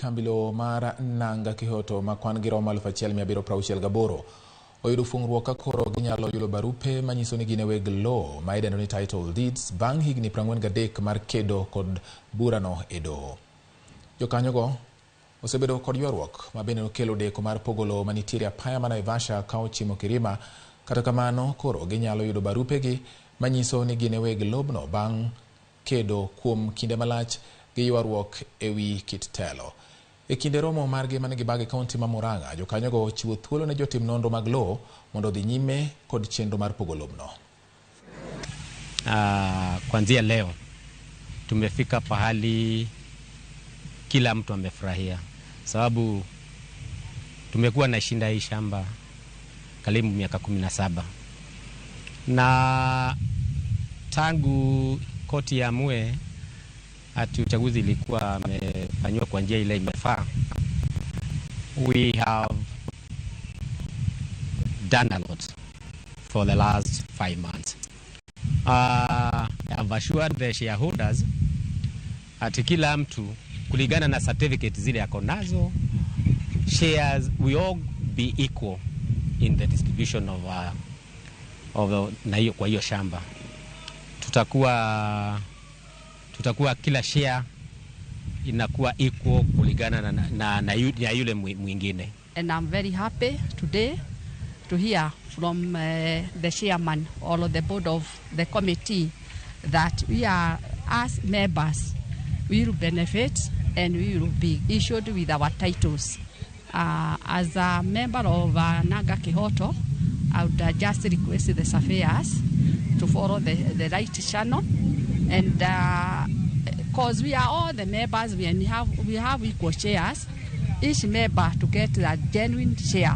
kambi lowo mar Nanga Kihoto ma kwan gi romo 1768 oyudo fung'ruok ka koro ginyalo yudo barupe manyiso ni gin e weg lowo ma idendo ni title deeds bang' higni 43 mar kedo kod burano e doho. Jokanyogo osebedo kod ywaruok ma bende nokelo deko mar pogo lowo manitiere apaya ma Naivasha ka ochimo Kirima. Kata kamano koro ginyalo yudo barupegi manyiso ni gin e weg lobno bang' kedo kuom kinde malach gi ywaruok e wi kit telo. E kinde romo margi mane gibago e kaunti ma Murang'a, jokanyogo ochiwo thuolo ne jotim nonro mag lowo mondo odhi nyime kod chenro mar pogo lobno. Kuanzia leo tumefika pahali kila mtu amefurahia, sababu tumekuwa na shinda hii shamba karibu miaka 17 na tangu koti iamue ati uchaguzi ilikuwa amefanywa kwa njia ile imefaa, we have done a lot for the last 5 months. I have assured the shareholders ati kila mtu kulingana na certificate zile ako nazo shares, we all be equal in the distribution of na hiyo, kwa hiyo shamba tutakuwa kila share inakuwa equal kulingana na yule mwingine. And I'm very happy today to hear from the chairman or the board of the committee that we are, as members, we will benefit and we will be issued with our titles. As a member of Nanga Kihoto, I would just request the surveyors to follow the right channel, and because we are all the members, we have equal shares, each member to get a genuine share.